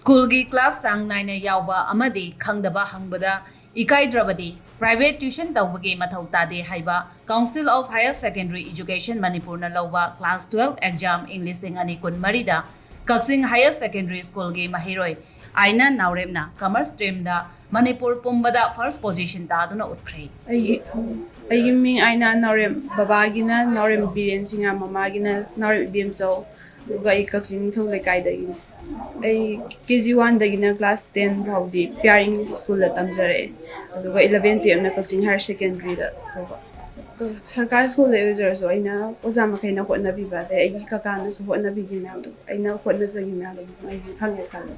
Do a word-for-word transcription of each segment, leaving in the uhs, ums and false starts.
ꯁ꯭ꯀꯨꯜꯒꯤ ꯀ꯭ꯂꯥꯁ ꯆꯥꯡ ꯅꯥꯏꯅ ꯌꯥꯎꯕ ꯑꯃꯗꯤ ꯈꯪꯗꯕ ꯍꯪꯕꯗ ꯏꯀꯥꯏꯗ꯭ꯔꯕꯗꯤ private tuition ꯇꯧꯕꯒꯤ ꯃꯊꯧ ꯇꯥꯗꯦ ꯍꯥꯏꯕ Council of Higher Secondary Education ꯃꯅꯤꯄꯨꯔꯅ ꯂꯧꯕ class twelve exam ꯏꯪ ꯂꯤꯁꯤꯡ ꯑꯅꯤ ꯀꯨꯟꯃꯔꯤꯗ ꯀꯛꯆꯤꯡ Higher Secondary Schoolꯒꯤ ꯃꯍꯩꯔꯣꯏ ꯑꯥꯏꯅꯥ ꯅꯥꯎꯔꯦꯝꯅ commerce streamꯗ ꯃꯅꯤꯄꯨꯔ ꯄꯨꯝꯕꯗ first position ꯇꯥꯗꯨꯅ ꯎꯠꯈ꯭ꯔꯦ꯫ ꯑꯩꯒꯤ ꯑꯩꯒꯤ ꯃꯤꯡ ꯑꯥꯏꯅꯥ ꯅꯥꯎꯔꯦꯝ, ꯕꯕꯥꯒꯤꯅ ꯅꯥꯎꯔꯦꯝ ꯕꯤꯔꯦꯟ ꯁꯤꯡꯌꯥ, ꯃꯃꯥꯒꯤꯅ ꯅꯥꯎꯔꯦꯝ ꯏꯕꯦꯝꯆꯧ, ꯑꯗꯨꯒ ꯑꯩ ꯀꯛꯆꯤꯡ ꯅꯤꯡꯊꯧ ꯂꯩꯀꯥꯏꯗꯒꯤꯅꯤ꯫ ꯑꯩ ꯀꯦ ꯖꯤ ꯋꯥꯟꯗꯒꯤꯅ ꯀ꯭ꯂꯥꯁ ꯇꯦꯟ ꯐꯥꯎꯗꯤ ꯄꯤ ꯑꯥꯔ ꯏꯪꯂꯤꯁ ꯁ꯭ꯀꯨꯜꯗ ꯇꯝꯖꯔꯛꯑꯦ, ꯑꯗꯨꯒ ꯏꯂꯚꯦꯟ ꯇꯨꯌꯦꯜꯞꯅ ꯀꯛꯆꯤꯡ ꯍꯥꯌꯔ ꯁꯦꯀꯦꯟꯗ꯭ꯔꯤꯗ ꯇꯧꯕ꯫ ꯑꯗꯣ ꯁꯔꯀꯥꯔ ꯁ꯭ꯀꯨꯜꯗ ꯑꯣꯏꯖꯔꯁꯨ ꯑꯩꯅ ꯑꯣꯖꯥ ꯃꯈꯩꯅ ꯍꯣꯠꯅꯕꯤꯕ, ꯑꯗꯩ ꯑꯩꯒꯤ ꯀꯀꯥꯅꯁꯨ ꯍꯣꯠꯅꯕꯤꯈꯤ ꯃꯌꯥꯝꯗꯣ, ꯑꯩꯅ ꯍꯣꯠꯅꯖꯈꯤ ꯃꯌꯥꯝꯗꯣ ꯑꯩ ꯐꯪꯉꯦ ꯈꯜꯂꯦ꯫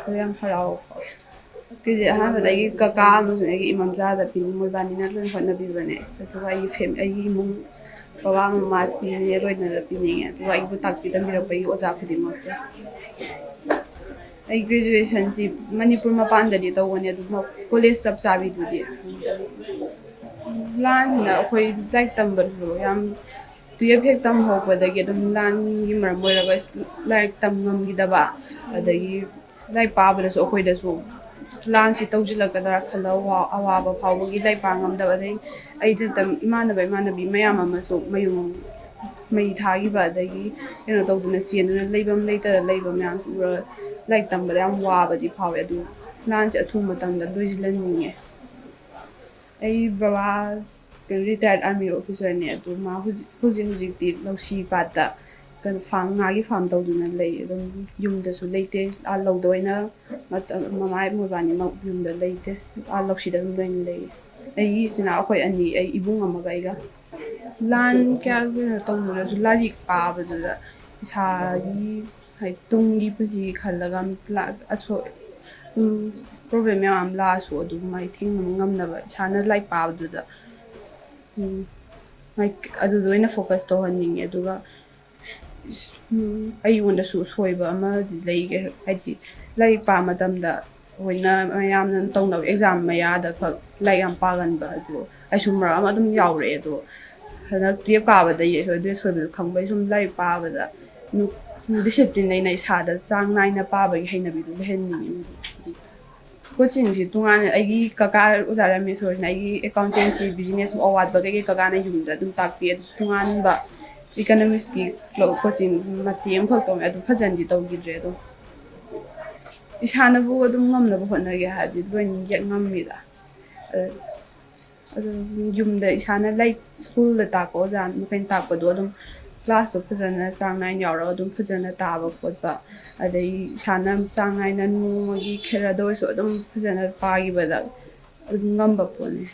ꯑꯗꯣ ꯌꯥꯝ ꯍꯔꯥꯎꯕ ꯐꯥꯎꯋꯦ꯫ ꯀꯦ ꯖꯤ ꯑꯍꯥꯟꯕꯗ ꯑꯩꯒꯤ ꯀꯀꯥ ꯑꯃꯁꯨꯡ ꯑꯩꯒꯤ ꯏꯃꯝꯆꯥꯗ ꯄꯤꯅꯤꯡ, ꯃꯣꯏꯕꯥꯅꯤꯅ ꯂꯣꯏ ꯍꯣꯠꯅꯕꯤꯕꯅꯦ꯫ ꯑꯗꯨꯒ ꯑꯩꯒꯤ ꯐꯦꯝ-, ꯑꯩꯒꯤ ꯏꯃꯨꯡ ꯕꯕꯥ ꯃꯃꯥ ꯄꯤꯅꯤꯡꯉꯦ, ꯂꯣꯏꯅꯗ ꯄꯤꯅꯤꯡꯉꯦ꯫ ꯑꯗꯨꯒ ꯑꯩꯕꯨ ꯇꯥꯛꯄꯤ ꯇꯝꯕꯤꯔꯛꯄꯒꯤ ꯑꯣꯖꯥ ꯈꯨꯗꯤꯡꯃꯛꯇ꯫ ꯑꯩ ꯒ꯭ꯔꯦꯖꯨꯑꯦꯁꯟꯁꯤ ꯃꯅꯤꯄꯨꯔ ꯃꯄꯥꯟꯗꯗꯤ ꯇꯧꯕꯅꯦ, ꯑꯗꯨ ꯃ-, ꯀꯣꯂꯦꯖ ꯆꯞ ꯆꯥꯕꯤꯗꯨꯗꯤ꯫ ꯂꯥꯟꯁꯤꯅ ꯑꯩꯈꯣꯏ ꯂꯥꯏꯔꯤꯛ ꯇꯝꯕꯗꯁꯨ ꯌꯥꯝ, ꯇꯨꯌꯦꯜꯐ ꯍꯦꯛ ꯇꯝ ꯍꯧꯔꯛꯄꯗꯒꯤ ꯑꯗꯨꯝ ꯂꯥꯟꯒꯤ ꯃꯔꯝ ꯑꯣꯏꯔꯒ ꯂꯥꯏꯔꯤꯛ ꯇꯝ ꯉꯝꯈꯤꯗꯕ, ꯑꯗꯒꯤ ꯂꯥꯏꯔꯤꯛ ꯄꯥꯕꯗꯁꯨ ꯑꯩꯈꯣꯏꯗꯁꯨ ꯂꯥꯟꯁꯤ ꯇꯧꯁꯤꯜꯂꯛꯀꯗ꯭ꯔꯥ ꯈꯜꯂ ꯋꯥ-, ꯑꯋꯥꯕ ꯐꯥꯎꯕꯒꯤ ꯂꯥꯏꯔꯤꯛ ꯄꯥ ꯉꯝꯗꯕ, ꯑꯗꯩ ꯑꯩꯗ ꯇꯝ-, ꯏꯃꯥꯟꯅꯕ ꯏꯃꯥꯟꯅꯕꯤ ꯃꯌꯥꯝ ꯑꯃꯁꯨ ꯃꯌꯨꯝ ꯃꯩ ꯊꯥꯈꯤꯕ, ꯑꯗꯒꯤ ꯀꯩꯅꯣ ꯇꯧꯗꯨꯅ ꯆꯦꯟꯗꯨꯅ ꯂꯩꯐꯝ ꯂꯩꯇꯗ ꯂꯩꯕ ꯃꯌꯥꯝꯁꯨ ꯎꯔꯒ ꯂꯥꯏꯔꯤꯛ ꯇꯝꯕꯗ ꯌꯥꯝ ꯋꯥꯕꯗꯤ ꯐꯥꯎꯋꯦ꯫ ꯑꯗꯨ ꯂꯥꯟꯁꯤ ꯑꯊꯨꯕ ꯃꯇꯝꯗ ꯂꯣꯏꯁꯤꯜꯍꯟꯅꯤꯡꯉꯦ꯫ ꯑꯩ ꯕꯕꯥ retired army officerꯅꯦ, ꯑꯗꯨ ꯃꯥ ꯍꯧꯖꯤꯛ, ꯍꯧꯖꯤꯛ ꯍꯧꯖꯤꯛꯇꯤ ꯂꯧꯁꯤ ꯄꯥꯠꯇ ꯀꯩꯅꯣ farm, ꯉꯥꯒꯤ farm ꯇꯧꯗꯨꯅ ꯂꯩ꯫ ꯑꯗꯨꯝ ꯌꯨꯝꯗꯁꯨ ꯂꯩꯇꯦ, ꯑꯥ ꯂꯧꯗ ꯑꯣꯏꯅ ꯃꯇꯝ, ꯃꯃꯥ ꯃꯣꯏꯕꯥꯅꯤꯃꯛ ꯌꯨꯝꯗ ꯂꯩꯇꯦ, ꯑꯥ ꯂꯧꯁꯤꯗ ꯑꯗꯨꯝ ꯂꯣꯏꯅ ꯂꯩꯌꯦ꯫ ꯑꯩꯒꯤ ꯏꯆꯤꯟ ꯏꯅꯥꯎ ꯑꯩꯈꯣꯏ ꯑꯅꯤ, ꯑꯩ ꯏꯕꯨꯡ ꯑꯃꯒ ꯑꯩꯒ꯫ ꯂꯥꯟ ꯀꯌꯥ ꯀꯩꯅꯣ ꯇꯧꯗ꯭ꯔꯁꯨ ꯂꯥꯏꯔꯤꯛ ꯄꯥꯕꯗꯨꯗ ꯏꯁꯥꯒꯤ ꯍꯥꯏꯗꯤ ꯇꯨꯡꯒꯤ ꯄꯨꯟꯁꯤ ꯈꯜꯂꯒ ꯂꯥ-, ꯑꯁꯣ-, ꯎꯝ, problem ꯃꯌꯥꯝ ꯑꯃ ꯂꯥꯛꯑꯁꯨ ꯑꯗꯨꯝ ꯃꯥꯏ ꯊꯦꯡꯅꯕ ꯉꯝꯅꯕ ꯏꯁꯥꯅ ꯂꯥꯏꯔꯤꯛ ꯄꯥꯕꯗꯨꯗ, ꯎꯝ, ꯃꯥꯏ-, ꯑꯗꯨꯗ ꯑꯣꯏꯅ focus ꯇꯧꯍꯟꯅꯤꯡꯉꯦ꯫ ꯑꯗꯨꯒ, ꯎꯝ, ꯑꯩꯉꯣꯟꯗꯁꯨ ꯁꯣꯏꯕ ꯑꯃꯗꯤ ꯂꯩꯈ꯭ꯔꯦ, ꯍꯥꯏꯗꯤ ꯂꯥꯏꯔꯤꯛ ꯄꯥꯕ ꯃꯇꯝꯗ ꯑꯩꯈꯣꯏꯅ ꯃꯌꯥꯝꯅ ꯇꯧꯅꯕ exam ꯃꯌꯥꯗ ꯈꯛ ꯂꯥꯏꯔꯤꯛ ꯌꯥꯝ ꯄꯥꯒꯟꯕ, ꯑꯗꯨ ꯑꯩꯁꯨ ꯃꯔꯛ ꯑꯃ ꯑꯗꯨꯝ ꯌꯥꯎꯔꯛꯑꯦ꯫ ꯑꯗꯣ ꯍꯟꯗꯛ ꯇꯨꯌꯦꯜꯞ ꯀꯥꯕꯗꯒꯤ ꯑꯩꯁꯨ ꯑꯗꯨꯒꯤ ꯁꯣꯏꯕꯗꯨ ꯈꯪꯕꯩ ꯁꯨꯝ ꯂꯥꯏꯔꯤꯛ ꯄꯥꯕꯗ ꯅꯨ-, ꯗꯤꯁꯤꯄ꯭ꯂꯤꯟ ꯂꯩꯅ ꯏꯁꯥꯗ ꯆꯥꯡ ꯅꯥꯏꯅ ꯄꯥꯕꯒꯤ ꯍꯩꯅꯕꯤꯗꯨ ꯂꯩꯍꯟꯅꯤꯡꯉꯤ꯫ ꯀꯣꯆꯤꯡꯁꯤ ꯇꯣꯉꯥꯟꯅ ꯑꯩꯒꯤ ꯀꯀꯥ ꯑꯣꯖꯥ ꯔꯥꯃꯦꯁꯣꯔꯁꯤꯅ ꯑꯩꯒꯤ ꯑꯦꯀꯥꯎꯟꯇꯦꯟꯁꯤ ꯕꯤꯖꯤꯅꯦꯁ ꯑꯋꯥꯠꯄ ꯀꯩꯀꯩ ꯀꯀꯥꯅ ꯌꯨꯝꯗ ꯑꯗꯨꯝ ꯇꯥꯛꯄꯤ꯫ ꯑꯗꯨ ꯇꯣꯉꯥꯟꯕ ꯏꯀꯅꯣꯃꯤꯛꯁꯀꯤ ꯀꯣꯆꯤꯡ ꯃꯇꯦꯛ ꯑꯃꯈꯛ ꯇꯧꯔꯝꯃꯦ, ꯑꯗꯨ ꯐꯖꯅꯗꯤ ꯇꯧꯈꯤꯗ꯭ꯔꯦ꯫ ꯑꯗꯨꯝ ꯏꯁꯥꯅꯕꯨ ꯑꯗꯨꯝ ꯉꯝꯅꯕ ꯍꯣꯠꯅꯒꯦ ꯍꯥꯏꯔꯗꯤ ꯂꯣꯏꯅ ꯌꯦꯛ ꯉꯝꯃꯤꯗ꯫ ꯑꯗꯨ ꯑꯗꯨꯝ ꯌꯨꯝꯗ ꯏꯁꯥꯅ ꯂꯥꯏꯔꯤꯛ ꯁ꯭ꯀꯨꯜꯗ ꯇꯥꯛꯄ ꯑꯣꯖꯥ ꯃꯈꯩꯅ ꯇꯥꯛꯄꯗꯣ ꯑꯗꯨꯝ ꯀ꯭ꯂꯥꯁꯇꯣ ꯐꯖꯅ ꯆꯥꯡ ꯅꯥꯏꯅ ꯌꯥꯎꯔꯒ ꯑꯗꯨꯝ ꯐꯖꯅ ꯇꯥꯕ ꯈꯣꯠꯄ, ꯑꯗꯩ ꯏꯁꯥꯅ ꯆꯥꯡ ꯅꯥꯏꯅ ꯅꯣꯡꯃꯒꯤ ꯈꯔꯗ ꯑꯣꯏꯔꯁꯨ ꯑꯗꯨꯝ ꯐꯖꯅ ꯄꯥꯈꯤꯕꯗ ꯑꯗꯨꯝ ꯉꯝꯕ ꯄꯣꯠꯅꯤ꯫